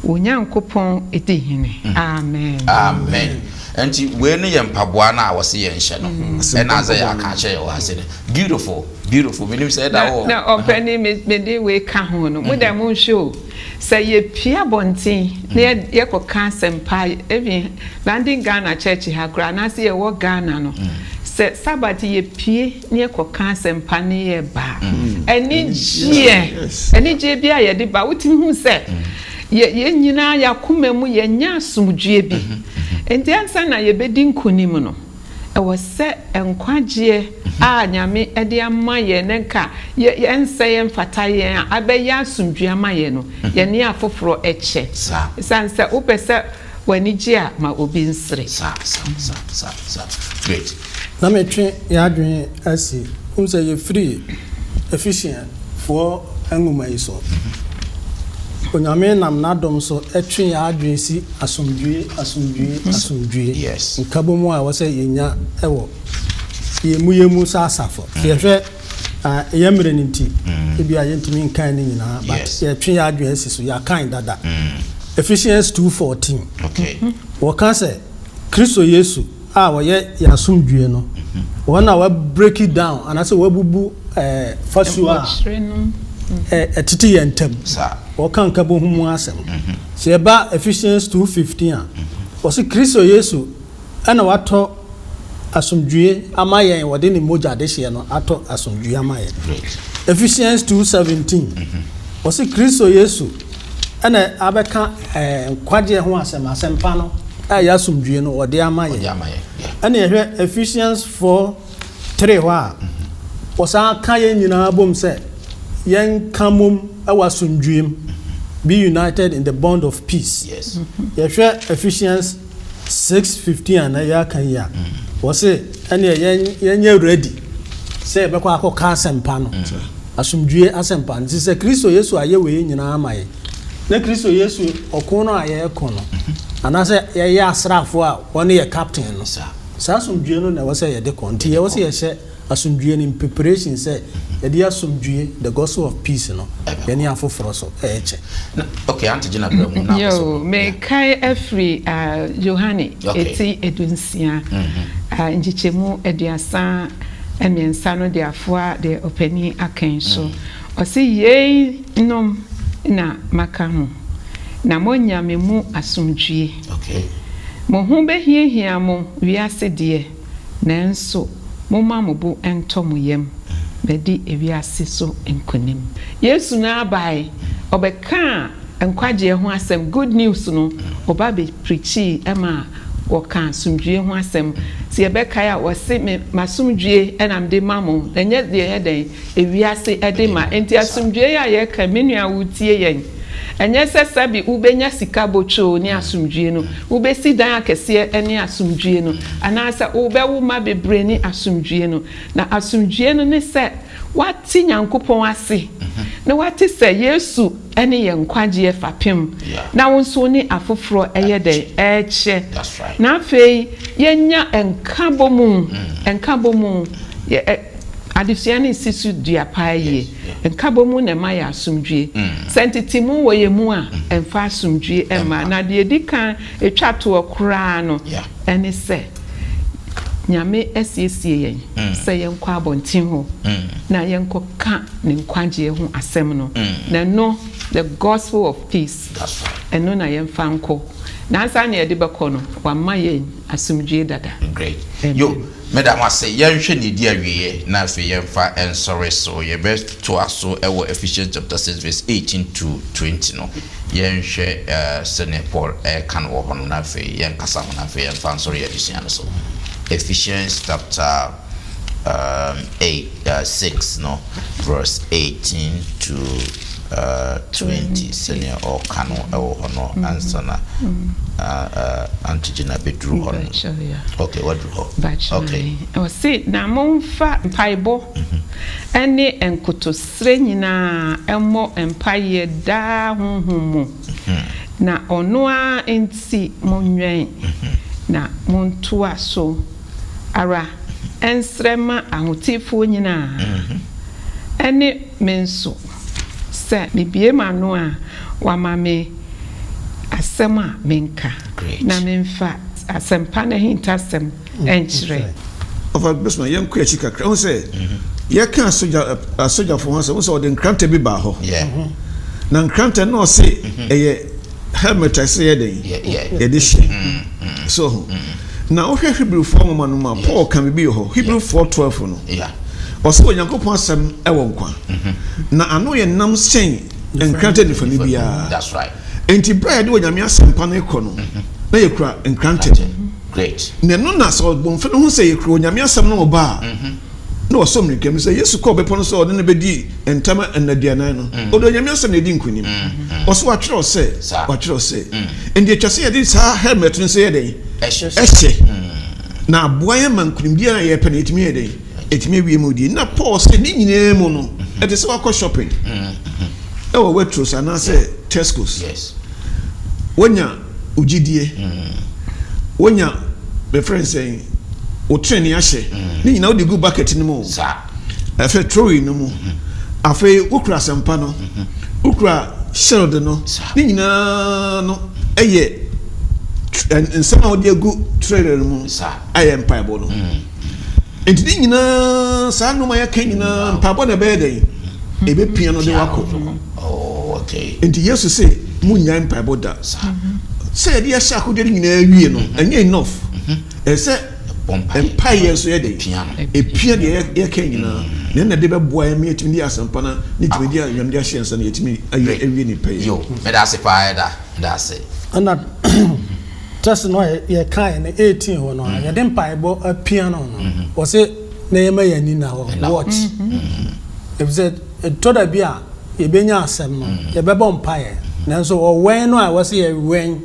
Wo Nyankopɔn di hene. Amen. Amen. Nti wei no yɛ mpaboa no a wɔse yɛnhyɛ no. Ɛna Isaiah aka akyerɛ yɛn wɔ ha se no. Beautiful, beautiful. Menim sɛ ɛda wɔ. Na ɔpanin me mede wei ka ho no, mo deɛ monhwɛ o. Sɛ yɛpue abɔnten na yɛkɔka asɛmpa, even London Ghana Church ha koraa, anaasɛ yɛwɔ Ghana no, sɛ Sabbath yɛpue na yɛkɔka asɛmpa na yɛba a, anigyeɛ, anigyeɛ bi a yɛde ba, wotumi hu sɛ yɛ yɛn nyinaa yɛn akoma mu yɛnya asomdwoeɛ bi. Nti ansa na yɛbɛdi nkonim no, Ɛwɔ sɛ nkwagyeɛ a Nyame de ama yɛn na nka ɛnsɛ yɛn mfata yɛn a abɛyɛ asomdwoeɛ ama yɛn no, yɛne afoforɔ kyɛ. Ɛsiane sɛ wopɛ sɛ w'ani gye a, ma obi nsere. Na metwe yɛn adwene asi, wohu sɛ yɛfiri Ephesians foɔ nwoma yi so. Onyame nam n'adom so twe yɛn adwene si asomdwoe, asomdwoe, asomdwoe. Nkabom a ɛwɔ sɛ yɛnya wɔ yɛn mu yɛn mu sɛ asafo. Sɛ yɛhwɛ yɛn mmerɛ no nti, ebi a yɛntumi nkan ne nyinaa, but yɛtwe yɛn adwene asi so, yɛakan dada. Ephesians 2:14. Wɔka sɛ Kristo Yesu a ɔyɛ yɛn asomdwoe no, wɔn na wa break it down anaasɛ wabubu ɛɛ fasuo a ɛtete yɛn ntam. Wɔka nkabom ho asɛm. Sɛ yɛba Ephesians 2:15 a, wɔsi Kristo Yesu ɛna watɔ asomdwoe ama yɛn, wɔde ne mogya adehyeɛ no atɔ asomdwoe ama yɛn. Ephesians 2:17, wɔsi Kristo Yesu ɛna abɛka ɛɛ nkwagyeɛ ho asɛm, asɛmpa no a ɛyɛ asomdwoe no wɔde ama yɛn. Ɛna yɛhwɛ Ephesians 4:3 hɔ a, wɔsan ka yɛn nyinaa bom sɛ yɛnka mom ɛwɔ asomdwoe mu, be united in the bond of peace. Yɛhwɛ Ephesians 6:15 a na yɛaka yi a, wɔse ɛneɛ yɛn yɛnyɛ ready sɛ yɛbɛkɔ akɔka asɛmpa no, asomdwoe asɛmpa no. Nti sɛ Kristo Yesu ayɛ wei nyinaa ama yɛn, na Kristo Yesu ɔko no a yɛreko no, anaasɛ yɛyɛ asraafoɔ a wɔne yɛ captain no, saa asomdwoe no na ɛwɔ sɛ yɛde kɔ. Nti yɛwɔ sɛ yɛhyɛ asomdwoe no in preparation sɛ yɛde asomdwoe, the gospel of peace no, yɛne afoforɔ so ɛrekyɛ. Okay, Auntie Gina brɛ mu na Yo, mekae afiri Yohane eti 60 nkyekyɛmu 33 no de afoa deɛ ɔpanin aka yi so. Ɔse, Yei nom na maka mo, na moanya me mu asomdwie. Mo ho bɛhiahia mo wiase deɛ, nanso momma mo bo ntɔ mo yam, madi ewiase so nkonim. Yesu no ara bae, ɔbɛkaa nkwagyeɛ ho asɛm, good news no, ɔba bɛ preachii ma wɔkaa asomdwie ho asɛm. Sɛ yɛbɛkae a, ɔse, me m'asomdwie na mede ma mo, na ɛnyɛ deɛ ɛyɛ dɛn? Ewiase de ma. Enti asomdwie yi a yɛreka yi, me nua woretie yɛn, ɛnyɛ sɛ sɛbe wobɛnya sika botwoo ne asomdwie no, wobɛsi dan akɛseɛ ne asomdwie no, anaasɛ wobɛwo mma bebree ne asomdwie no. Na asomdwie no ne sɛ woate Nyankopɔn ase. Na wate sɛ Yesu ne yɛn nkwagyeɛ fapem, na wo nso wo ne afoforɔ yɛ dɛn? Ɛrekyɛ. Na afei yɛnya nkabɔmu, nkabɔmu, yɛ, ɛ, adesua no resi so dua paa yie. Nkabɔmu na ɛma yɛ asomdwie. Sɛ ntetemu wɔ yɛn mu a, ɛmfa asomdwie mma. Na deɛ ɛdi kan, ɛtwa toɔ koraa no, ɛne sɛ, Nyame asiesie yɛn sɛ yɛnkɔ abɔnten hɔ na yɛnkɔka Ne nkwagyeɛ ho asɛm no. Na ɛno, the gospel of peace, ɛno na yɛmfa nkɔ. Na ansa na yɛde bɛkɔ no, Wama yɛn asomdwie dada. Great. Amen. Yo, meda mo ase. Yɛnhwɛ nea ɛdi awieɛ na afei yɛmfa nsɔre so. Yɛbɛtoa so wɔ Ephesians chapter 6 verse 18 to 20 no. Yɛnhwɛ sɛnea Paul reka no wɔ hɔ no na afei yɛnkasa ho na afei yɛmfa nsɔre yɛn adesua no so. Ephesians chapter um, 8, uh, 6 no verse 18 to uh, 20 sɛnea ɔka no wɔ hɔ no ansa na uh, uh, Auntie Gina bɛduru hɔ no. Okay, waduru hɔ. Okay. Ɔse na momfa mpaebɔ ne nkotosrɛ nyinaa mmɔ mpaeɛ daa honhom mu, na ɔno ara nti monwɛn na montoa so ara nsrɛ ma ahoteefoɔ nyinaa, ɛne me nso, sɛ mebue m'ano a, wɔama me asɛm a menka, na memfa asɛmpa no ahintasɛm nkyerɛ. Ɔfa Bosman, yɛnkɔ akyi kakra. Wohu sɛ yɛka asogya asogyafo ho asɛm, wohu sɛ ɔde nkrantɛ bi baa hɔ. Na nkrantɛ no ɔse ɛyɛ helmet a ɛsɛ yɛ dɛn? Yɛde hyɛ. So ho. Na wohwɛ Hebrifoɔ nwoma no mu a, Paul ka biribi wɔ hɔ. Hebrew 4:12 no. Ɔse Onyankopɔn asɛm wɔ nkwa. Na ano yɛ nam kyɛn nkrantɛ nifanu biara. Enti bere a yɛde Onyame asɛmpa no rekɔ no, na yɛkura nkrantɛ. Na ɛno na sɛ ɔbɔnfo no hu sɛ yɛkura Onyame asɛm no reba a, na wasɔ mmirika mu. Sɛ Yesu kɔɔ bepɔ no so a ɔne no bɛdii ntam nnaduanan no, ɔde Onyame asɛm na ɛdi nkonim. Ɔse wɔatwerɛ sɛ, wɔatwerɛ sɛ. Enti ɛtwa sɛ yɛde saa helmet no nso yɛ dɛn? Ɛhyɛ. Na aboa yɛn ma nkonimdie a yɛpɛ no yɛtumi yɛ dɛn? Ɛtumi awie mu die. Na Paul sɛ ne nyinaa mu no, ɛte sɛ wakɔ shopping ɛwɔ Waitrose anaasɛ Tesco's. Wanya wo gyidie, wonya bɛfrɛ no sɛn, wo trenee ahyɛ, ne nyinaa wode gu bucket no mu, ɛfɛ trolley no mu. Afei wokura asɛmpa no, wokura shield no, ne nyinaa no ɛyɛ nsɛm a wode agu trailer no mu ayɛ mpaebɔ no. Enti ne nyinaa, saa nnoɔma a yɛaka nyinaa, mpaebɔ na ɛbɛyɛ dɛn? Ɛbɛpia no de wakɔ. Oh, Enti Yesu se, monnyae mpaebɔ da. Sɛ yɛde yɛhyɛ akodeɛ no nyinaa wie no, ɛnyɛ enough. Ɛsɛ sɛ mpaeɛ nso yɛ dɛn? Ɛpia deɛ yɛka nyinaa. Na ɛna de bɛboa yɛn ma yɛatumi de asɛmpa no ne dwumadi a Nyame de ahyɛ yɛn nsa no yɛatumi ayɛ awie ne pɛyɛ. Yo, meda ase paa, ɛda, meda ase. Ɛna Test no a yɛkaeɛ no 18 hɔ no a yɛde mpaebɔ apia no no wɔse na yɛma yɛn ani na hɔ watch efisɛ ɛtɔ da bi a yɛbɛnya asɛm no yɛbɛbɔ mpaeɛ nanso ɔwɛn no a wɔse yɛwɛn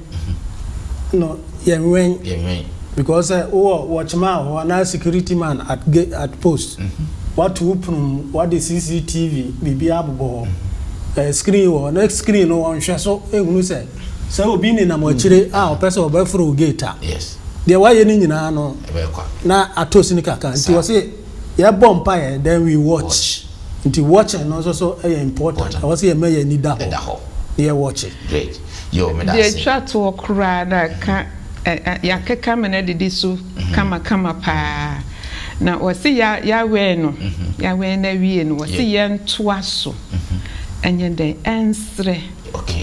no yɛnwɛn because sɛ wowɔ watchman wɔ hɔ anaa security man at gate at post wato wo pono mu wade CCTV biribi abobɔ hɔ screen wɔ hɔ na screen no wɔnhwɛ so ehunu sɛ Sɛ obi nenam akyire a ɔpɛ sɛ ɔbɛforo wo gate a, deɛ wayɛ no nyinaa no na atɔ sini kakra. Nti wɔse yɛbɔ mpaeɛ then we watch. Nti watching no nso so yɛ important. Ɛwɔ sɛ yɛma yɛn ani da hɔ na yɛ watch. Deɛ ɛtwa toɔ koraa na ɛka yɛakeka mena adidi so kamakama paa. Na wɔse yɛawɛn no, yɛawɛn no awie no, wɔse yɛntoa so nyɛ dɛn? Ɛnsrɛ.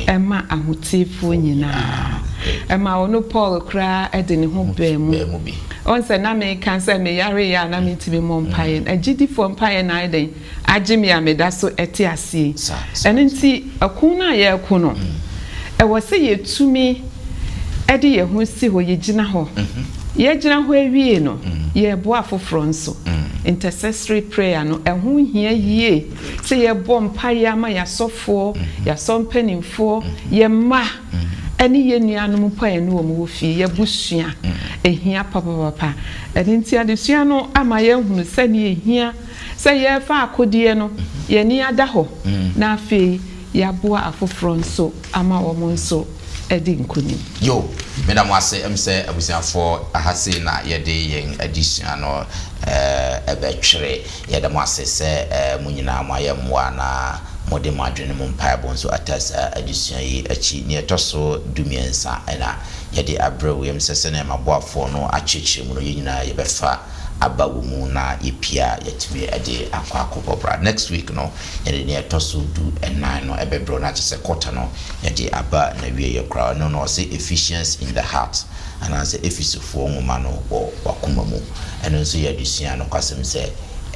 Ɛma ahoteefoɔ nyinaa. Ɛma ɔno Paul koraa de ne ho baa mu. Ɔn sɛ na meka sɛ meyareeɛ a na mentumi mmɔ mpaeɛ no, agyidifoɔ mpaeɛ na ayɛ dɛn agye me a meda so te aseɛ yi. Ɛno nti ɛko no a yɛreko no, ɛwɔ sɛ yɛtumi de yɛn ho si hɔ, yɛgyina hɔ. Yɛagyina hɔ awie no, yɛreboa afoforɔ nso. Intercessory prayer no, ɛho hia yie. Sɛ yɛbɔ mpaeɛ ama yɛn asɔfoɔ, yɛn asɔre mpanimfoɔ, yɛn mma, ɛne yɛn nuanom mpo a yɛne wɔn wɔ fie, yɛn abusua. Ɛhia papapapa. Ɛno nti adesua no ama yɛahunu sɛdeɛ ɛhia sɛ yɛrefa akodeɛ no, yɛn ani ada hɔ, na afei yɛaboa afoforɔ nso ama wɔn nso adi nkonim. Yo, meda mo ase. Ɛm sɛ abusuafoɔ, aha sei na yɛde yɛn adesua no bɛtwere. Yɛda mo ase sɛ mo nyinaa moayɛ mmoa na mode mo adwene ne mo mpaebɔ nso ataa saa adesua yi akyi. Nea ɛtɔ so dumiɛnsa na yɛde abrɛ wo. Ɛm sɛ sɛnea m'aboafoɔ no akyerɛkyerɛ mu no, yɛn nyinaa yɛbɛfa aba wɔ mu na yɛpie a yɛatumi de akɔ akɔbɔ bra. Next week no, yɛde nea ɛtɔ so du nnan no bɛbrɛ wo, na kyerɛ sɛ quarter no yɛde aba n'awieeɛ koraa. Ɛno no ɔse Ephesians in the heart anaasɛ Efesofoɔ nwoma no wɔ w'akoma mu. Ɛno nso yɛ adesua nokwasɛm sɛ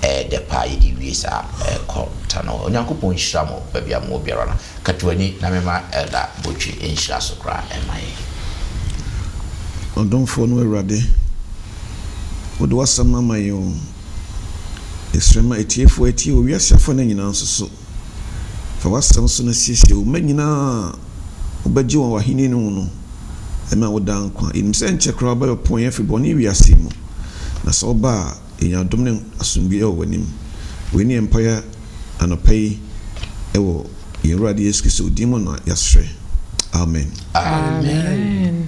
ɛyɛ dɛ paa yɛde wie saa quarter no. Onyankopɔn nhyira mo baabi a mowɔ biara no. Kata w'ani na mema Elder Botwe nhyira so koraa mma yɛn. Ɔdomfoɔ no Awurade, wode w'asɛm ama yɛn o. Yɛsrɛ ma atiefoɔ atie wɔ wiase afanan nyinaa nso so. Fa w'asɛm so na siesie wo mma nyinaa a wobɛgye wɔn w'ahenni no mu no ma wo daa nkwa. Yɛnim sɛ ɛnkyɛ koraa wobɛpɔn yɛn afiri bɔne wiase yi mu, na sɛ woba a, yɛnya adom ne asomdwoeɛ wɔ w'anim. Wei ne yɛn mpaeɛ anɔpa yi wɔ yɛn Awurade Yesu Kristo din mu na yɛasrɛ. Amen. Amen.